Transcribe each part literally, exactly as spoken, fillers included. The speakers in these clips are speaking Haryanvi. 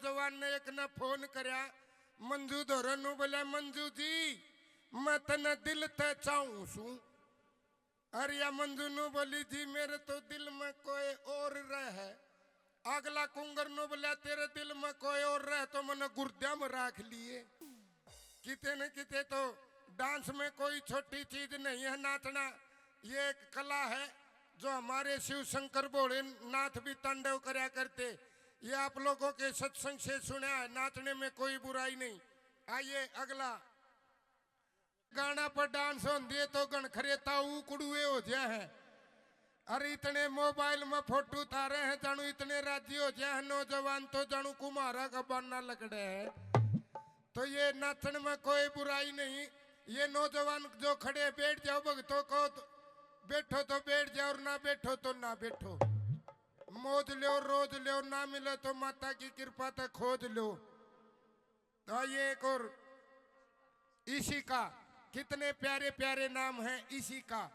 जवान ने एक ने फोन करया, मंजू धोरे नू बोल्या, "मंजू जी, मैं तने दिल ते चाहूं सूं।" अरे या मंजू नू बोली, "जी, मेरे तो दिल में कोई और रह।" अगला कुंगर नू बोल्या, "तेरे दिल में कोई और रह तो मन्ने गुर्द्या में राख लिए।" किते न किते तो डांस में कोई छोटी चीज नहीं है नाचना। ये एक कला है जो हमारे शिव शंकर भोलेनाथ भी तांडव करया करते। ये आप लोगों के सत्संग से सुना है, नाचने में कोई बुराई नहीं। आइए अगला। गाना पर डांस होंदे तो घणखरे ताऊ कुड़ुए हो जा है। अरे इतने मोबाइल में फोटो उतारे हैं, जानू इतने राजी हो जा है नौजवान, तो जानू कुम्हारा का बाना लगड़े है। तो ये नाचण में कोई बुराई नहीं। ये नौजवान जो खड़े, बैठ जाओ भगतों को, तो बैठो तो बैठ जाओ और ना बैठो तो ना बैठो। मौज लो, रोज लो, ना मिले तो माता की कृपा तक खोज लो। तो आइए एक और इशिका, कितने प्यारे प्यारे नाम हैं इशिका।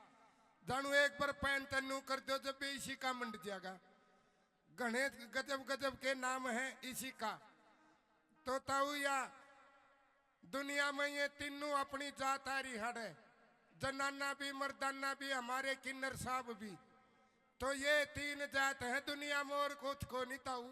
जानू एक बार पैन तन्नू कर दो जब भी इशिका मंड जाएगा। घणे गजब गजब के नाम हैं इशिका। तो ताऊ या दुनिया में ये तीनों अपनी जात आ रही हड़े, जनाना भी, मर्दाना भी, हमारे किन्नर साहब भी। तो ये तीन जात हैं दुनिया में, और कुछ को नहीं ताऊ।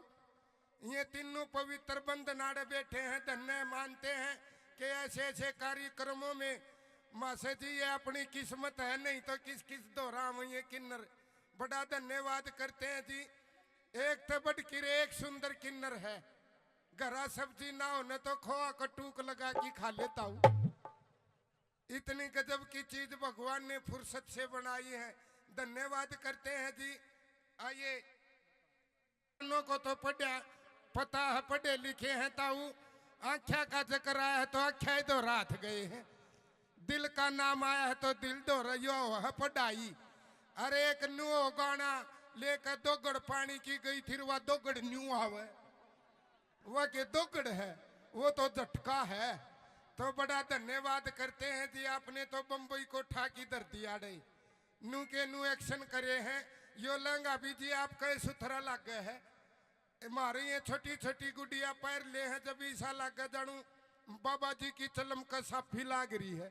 ये तीनों पवित्र बंधन आड़े बैठे हैं, धन्य मानते हैं कि ऐसे ऐसे कार्यक्रमों में मासे जी ये अपनी किस्मत है, नहीं तो किस किस दौरा में ये किन्नर बड़ा धन्यवाद करते हैं जी। एक तो बढ़ के एक सुंदर किन्नर है, घरा सब्जी ना होने तो खोआ का टूक लगा के खा लेता हूँ। इतनी गजब की चीज भगवान ने फुर्सत से बनाई है, धन्यवाद करते हैं जी। आइए, दोनों को तो पढ़ा, पता है, पढ़े लिखे हैं ताऊ। आख्या का जिक्र आया है तो आख्या ही दो रात गए हैं। दिल का नाम आया है तो दिल दो रही हो है पढ़ाई। अरे एक न्यू गाना लेकर दोगड़ पानी की गई थी, वह दोगड़ न्यू आवे। वह के दोगड़ है, वो तो झटका है। तो बड़ा धन्यवाद करते हैं जी, आपने तो बम्बई को ठाकी धर दिया रे। नू के नू एक्शन करे हैं। यो लहंगा भी जी आपका ही सुथरा लागे है। ए, म्हारे ये छोटी छोटी गुडिया पैर ले हैं, जब ईसा लागे जानू बाबा जी की चलम का साफी लाग रही है।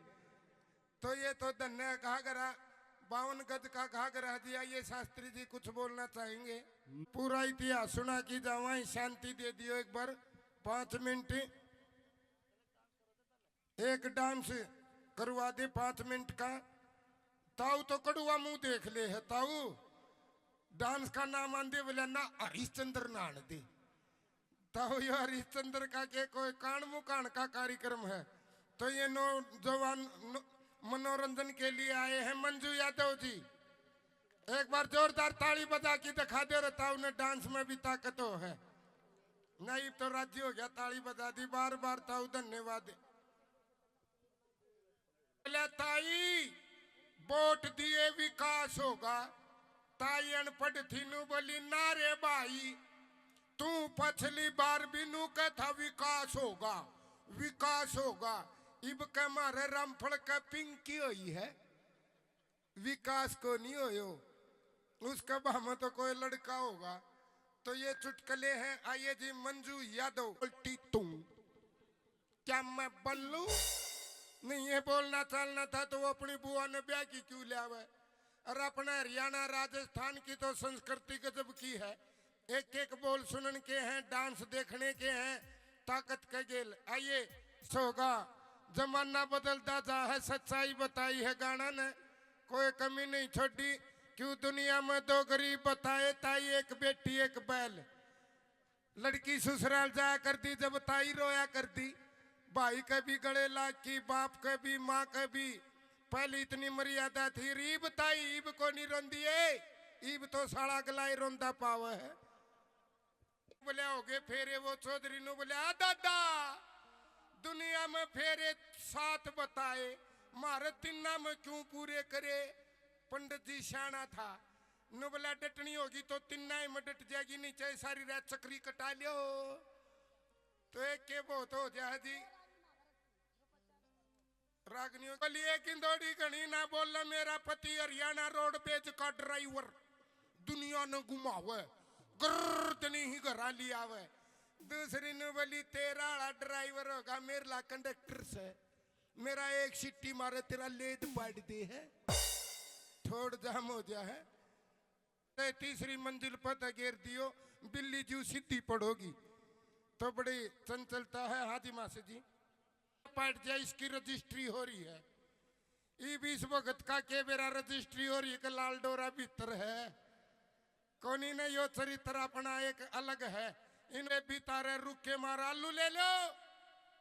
तो ये तो धन्य घाघरा, बावन गज का घाघरा जी। आइए शास्त्री जी कुछ बोलना चाहेंगे। पूरा इतिहास सुना की जावा, शांति दे दियो एक बार, पाँच मिनट। एक डांस करवा दे पाँच मिनट का। ताऊ तो कड़ुआ मुंह देख ले है ताऊ। डांस का नाम आंदे बोला ना, हरिश्चंद्र नान दे। ताऊ यो हरिश्चंद्र का के कोई कान मुकान का कार्यक्रम है, तो ये नौजवान न-, मनोरंजन के लिए आए हैं। मंजू यादव जी, एक बार जोरदार ताली बजा के दिखा दे रे ताऊ ने, डांस में भी ताकत हो है। नहीं तो राजी हो गया, ताली बजा दी बार बार। ताऊ धन्यवाद। बोले, "ताई, वोट दिए विकास होगा।" ताई अनपढ़ थी नू बोली, "ना रे भाई, तू पछली बार भी नू कह था विकास होगा, विकास होगा।" इब के मारे रामफल के पिंकी हुई है, विकास को नहीं होयो। उसके भाव में तो कोई लड़का होगा। तो ये चुटकले हैं। आइए जी, मंजू यादव, उल्टी तू। क्या मैं बल्लू? नहीं, ये बोलना चालना था तो वो अपनी बुआ ने ब्याह की क्यों ले आवे? और अपना हरियाणा, राजस्थान की तो संस्कृति गजब की है। एक एक बोल सुनन के हैं, डांस देखने के हैं, ताकत के गेल। आइए, सोगा, जमाना बदलता जा है, सच्चाई बताई है गाना ने, कोई कमी नहीं छोड़ी। क्यों दुनिया में दो गरीब बताए, ताई एक बेटी एक बैल। लड़की ससुराल जाया कर दी, जब ताई रोया कर दी, भाई के भी गले लाग की, बाप के भी, माँ के भी। पहले इतनी मर्यादा थी, रीब ताई ईब को नहीं रोंदी है, ईब तो साला गलाई रोंदा पावे है। बोले, "हो गए फेरे?" वो चौधरी नु बोले, "आ दादा, दुनिया में फेरे सात बताए, म्हारे तिन्ना में क्यों पूरे करे?" पंडित जी सियाणा था, नु बोला, "डटनी होगी तो तिन्ना ही में डट जाएगी, नहीं चाहे सारी रात चक्री कटा लियो।" तो एक के बहुत हो जाए जी। रागनियों के लिए किंदोड़ी घणी ना बोले, मेरा पति हरियाणा रोडवेज का ड्राइवर, दुनिया ने घुमावे, गर्दनी ही घरा लियावे। दूसरी नु बोली, "तेरा आला ड्राइवर होगा, मेरे ला कंडक्टर से, मेरा एक सिट्टी मारे, तेरा लेद पाड़ दे है, ठोड़ जाम हो जा है।" ते तीसरी मंजिल पर तो गेर दियो, बिल्ली जू सीधी पड़ोगी। तो बड़ी चंचलता है। हाँ जी मासी जी, पाट जा, इसकी रजिस्ट्री हो रही है। इब इस वक्त का के बेरा रजिस्ट्री हो रही है कि लाल डोरा भीतर है। कोनी ने यो चरित्र अपना एक अलग है। इन्हें भी तारे रुक के मार, "आलू ले लो,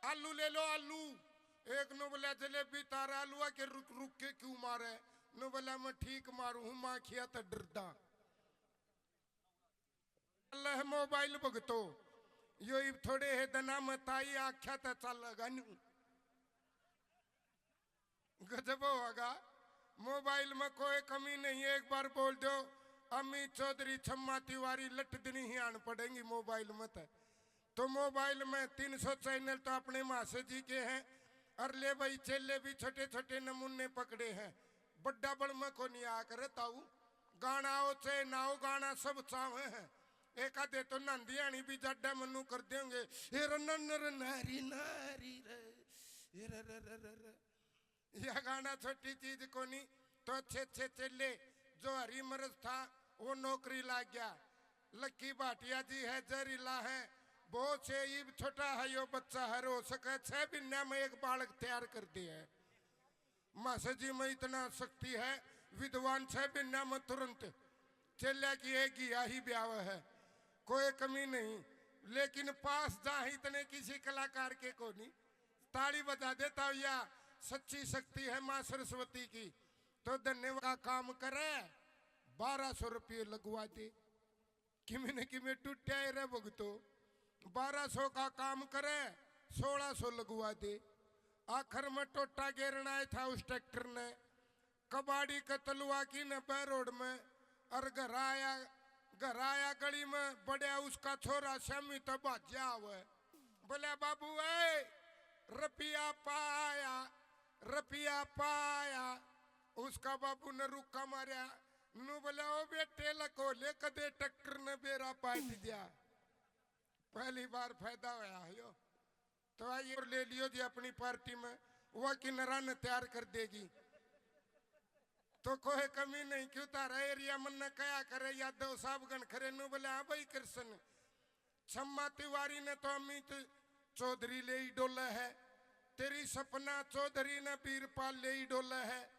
आलू ले लो, आलू।" एक नु बोला, "जलेबी तारे आलूआ के रुक रुक के क्यों मारे?" नु बोला, "मैं ठीक मारू हूँ, माँ खिया तो डरदा।" अल्लाह मोबाइल भगतो, यो इब थोड़े है दना में ताई आख्या तो चलेगा न्यू। गजब होगा। मोबाइल में कोई कमी नहीं है, एक बार बोल दो, "अम्मी चौधरी छम्मा तिवारी लट दिनी ही आन पड़ेंगी मोबाइल में।" तो, तो मोबाइल में तीन सौ चैनल तो अपने मासे जी के हैं। और ले भाई, चेले भी छोटे छोटे नमूने पकड़े हैं, बड्डा बड़ में को नहीं आ करे ताऊ। गाना हो चाहे ना हो, गाना सब चावे हैं। एक आधे तो नंदियानी भी जड्डा मन्नू कर देंगे, "ए र न न र नारी नारी रे, ए र र र र र।" यह गाना छोटी चीज कोनी। तो अच्छे अच्छे चेले, जो हरी मरज था, वो नौकरी लाग गया। लक्की भाटिया जी है, जहरीला है, बहुत से, इब छोटा है यो बच्चा है, हो सके छह महीना में एक बालक तैयार कर दे है। मासा जी में इतना शक्ति है, विद्वान छह महीना में तुरंत चेल्या की एक ही आही ब्याव है, कोई कमी नहीं। लेकिन पास जा इतने किसी कलाकार के को नहीं। ताली बजा देता हूँ, या सच्ची शक्ति है माँ सरस्वती की। तो धन्यवाद का काम करे, बारह सौ रुपये लगवा दे। किमे न किमे टूटा है रे भगतो, बारह सौ का काम करे, सोलह सौ लगवा दे। आखिर में टोटा गेरना आया था उस ट्रैक्टर ने, कबाड़ी के तलुआ की न बहरोड में, और घर आया, घर आया गली में बड़या उसका छोरा श्यामी तो भाज्या आवे, बोले, "बाबू ए, रुपया पाया, रुपया पाया।" उसका बाबू ने रुक्का मारया, नु बोले, "ओ बेटे, लको ले, कदे ट्रैक्टर ने बेरा पाट दिया।" पहली बार फायदा होया है यो। तो आइए और ले लियो जी अपनी पार्टी में, वह किन्नरा ने तैयार कर देगी। तो कोई कमी नहीं, क्यों तारा एरिया मन ने कया करे, यादव साहब गण खरे नु बोले, "हाँ भाई कृष्ण, छम्मा तिवारी ने तो अमित चौधरी ले ही डोला है, तेरी सपना चौधरी ने बीरपाल ले ही डोला है,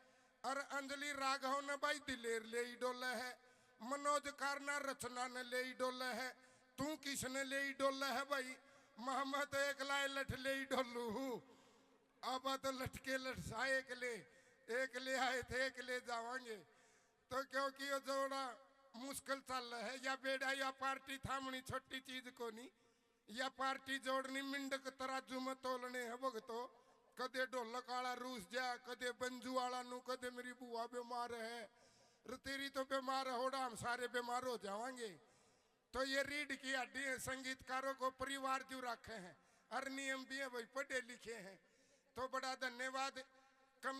और अंजलि राघव ने भाई दिलेर ले ही डोला है, मनोज कारना रचना ने ले ही डोला है, तू किसने ले ही डोला है भाई?" मोहम्मद एक लाए लठ ले ही डोलू हूँ। अब तो लटके लटसा एक ले, एक ले आए थे, एक ले जावांगे। तो क्योंकि ये जोड़ा मुश्किल चल है, या बेड़ा, या पार्टी थामनी छोटी चीज को नहीं, या पार्टी जोड़नी मिंडक तराजू में तोलने है भगतो। कदे ढोलक वाला रूस जा, कदे बंजू वाला नू, कदे मेरी बुआ बीमार है, र तेरी तो बीमार है, होड़ा हम सारे बीमार हो जावांगे। तो ये रीढ़ की हड्डी है, संगीतकारों को परिवार जो रखे हैं, और नियम भी है भाई, पढ़े लिखे हैं। तो बड़ा धन्यवाद कमली